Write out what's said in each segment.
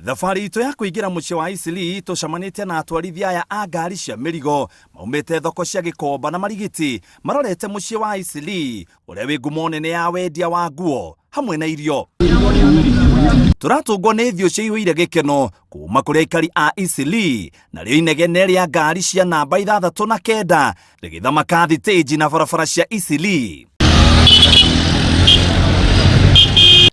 Thabarĩ itũ ya kũingĩra mũciĩ wa Eastleigh tũcamanĩtie na atwarithia aya a ngari cia mĩrigo maumĩte thoko cia Gĩkomba na Marigiti marorete mũciĩ wa Eastleigh ũrĩa wĩ ngumo nene ya wendia wa nguo hamwe na irio. Tũratũngwo nĩ thiũ ciaihũire gĩkeno kuma kũrĩ aikari a Eastleigh narĩo inegene rĩa ngari cia namba 69 rĩgĩthamaka thitĩnji na barabara cia Eastleigh.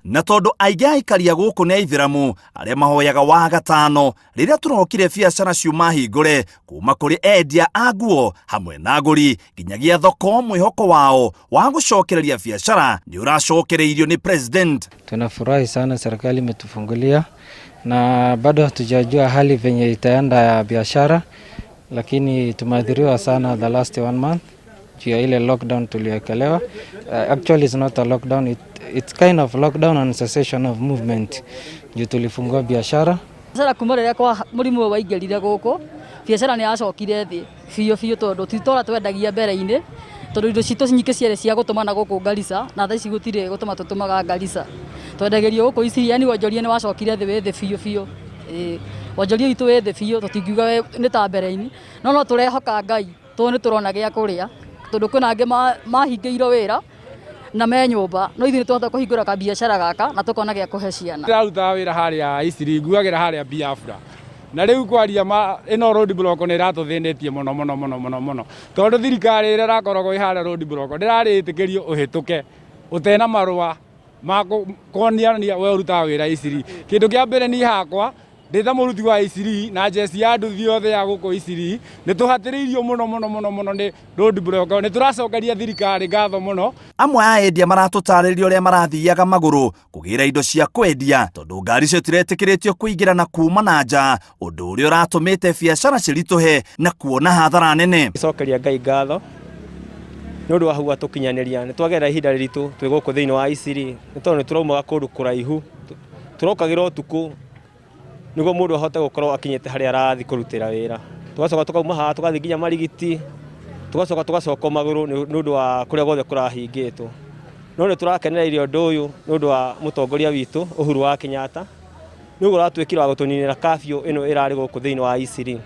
Na tondũ aingĩ a aikari a gũkũ nĩ aithĩramu arĩa mahoyaga wa gatano, rĩrĩa tũrokire biacara ciuma hingũre kuma kũrĩ endia a nguo hamwe na agũri nginyagia thoko, mwĩhoko wao wa gũcokereria biacara nĩ ũracokereirio nĩ president. Tunafurahi sana serikali imetufungulia na bado hatujajua hali venye itaenda ya biashara, lakini tumeathiriwa sana the last one month juu ya ile lockdown tuliwekelewa. Actually it's not a lockdown, it's kind of lockdown and cessation of movement juu tulifungua biashara. Biacara kuma rĩrĩa kwa mũrimũ ũyũ waingĩrire gũkũ, biacara nĩ yacokire thĩ biũ biũ tondũ ti ta ũrĩa twendagia mbere-inĩ, tondũ indo citũ nyingĩ ciarĩ cia gũtũma na gũkũ Garissa, na thaa ici gũtirĩ gũtũma tũtũmaga Garissa. Twendagĩrio gũkũ Eastleigh, yani wonjoria nĩ wacokire thĩ wĩ thĩ biũ biũ. Ĩĩ, wonjoria witũ wĩ thĩ biũ, tũtingiuga nĩ ta mbere-inĩ, no no tũrehoka Ngai tondũ nĩ tũrona gĩa kũrĩa, tondũ kwĩna angĩ mahingĩirwo wĩra na me nyũmba, no ithuĩ nĩ twahota kũhingũra kabiacara gaka na tũkona gĩa kũhe ciana. Ndĩrarutaga wĩra harĩa Eastleigh, nguagĩra harĩa Biafra. Na rĩu kwaria ma ĩno road block nĩ ĩratũthĩnĩtie mũno mũno mũno mũno mũno, tondũ thirikari ĩrĩa ĩrakoragwo ĩ harĩa road block ndĩrarĩ ĩtĩkĩrio ũhĩtũke ũtena marũa ma kuonania we ũrutaga wĩra Eastleigh. Kĩndũ kĩa mbere niĩ hakwa ndĩ ta mũruti wa Eastleigh na njeci ya nduthi yothe ya gũkũ Eastleigh, nĩ tũhatĩrĩirio mũno mũno mũno mũno nĩ road block. Nĩ tũracokeria thirikari ngatho mũno. Amwe a endia maratũtarĩria ũrĩa marathiaga magũrũ kũgĩra indo cia kwendia tondũ ngari citiretĩkĩrĩtio kũingĩra na kuma na nja, ũndũ ũrĩa ũratũmĩte biacara ciritũhe na kuona hathara nene. Cokeria Ngai ngatho nĩ ũndũ wa hau atũkinyanĩria. Nĩ twagerera ihinda rĩritũ twĩ gũkũ thĩinĩ wa Eastleigh, nĩ tondũ nĩ tũraumaga kũndũ kũraihu, tũrokagĩra ũtukũ nĩguo mũndũ ahote gũkorwo akinyĩte harĩa arathiĩ kũrutĩra wĩra. Tũgacoka tũkauma haha tũgathiĩ nginya Marigiti, tũgacoka tũgacoka magũrũ nĩ ũndũ wa kũrĩa guothe kũrahingĩtwo. No nĩ tũrakenereire ũndũ ũyũ nĩ ũndũ wa mũtongoria witũ Uhuru wa Kenyatta, nĩguo ũratuĩkire wa gũtũninĩra curfew ĩno ĩrarĩ gũkũ thĩinĩ wa Eastleigh.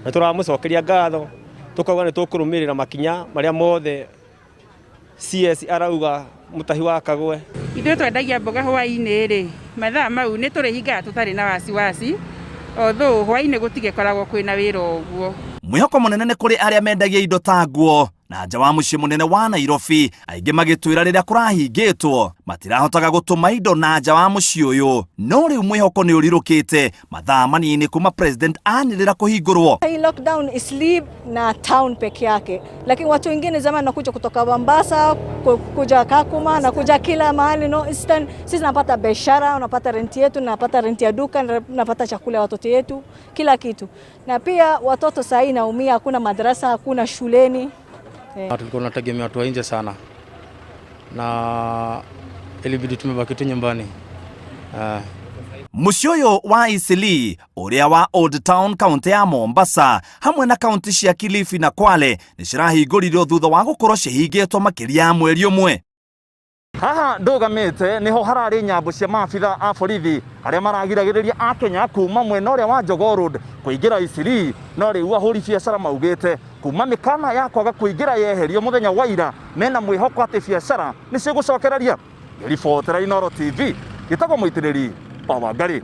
Na tũramũcokeria ngatho tũkauga nĩ tũkũrũmĩrĩra makinya marĩa mothe CS arauga mũtahi wa Kagwe. Ithuĩ twendagia mboga hwaĩ-inĩ rĩ, mathaa mau nĩ tũrĩhingaga tũtarĩ na wasiwasi, although hwaĩ-inĩ gũtigĩkoragwo kwĩna wĩra ũguo. Mwĩhoko mũnene nĩ kũrĩ arĩa mendagia indo ta nguo na nja wa mũciĩ mũnene wa Nairobi, aingĩ magĩtwĩra rĩrĩa kũrahingĩtwo matirahotaga gũtũma indo na nja wa mũciĩ ũyũ, no rĩu mwĩhoko nĩ ũrirũkĩte mathaa manini kuma president anĩrĩra kũhingũrwo. Hii lockdown Eastleigh na town peke yake, lakini watu wengine zamani nakuja kutoka Mombasa, kuja Kakuma na kuja kila mahali no Eastern. Sisi napata biashara, unapata renti yetu, napata renti ya duka, napata chakula ya watoto yetu, kila kitu. Na pia watoto saa hii naumia, hakuna madrasa, hakuna shuleni. Tulikuwa tunategemea watu wa nje sana na ilibidi tumebaki tu nyumbani. Mũciĩ ũyũ wa Eastleigh ũrĩa wa Old Town kaunti ya Mombasa hamwe na kaunti cia Kilifi na Kwale nĩ cirahingũrirwo thutha wa gũkorwo cihingĩtwo makĩria ya mweri ũmwe. Haha ndũgamĩte nĩho hararĩ nyambo cia maabitha a borithi arĩa maragiragĩrĩria akenya kuma mwena ũrĩa wa Jogoo Road kũingĩra Eastleigh, no rĩu ahũri biacara maugĩte kuma mĩkana ya kwaga kũingĩra yeherio mũthenya wa ira mena mwĩhoko atĩ biacara nĩ cigũcokereria. Ngĩribotera Inooro TV, ngĩtagwo Mũitĩrĩri wa Wangari.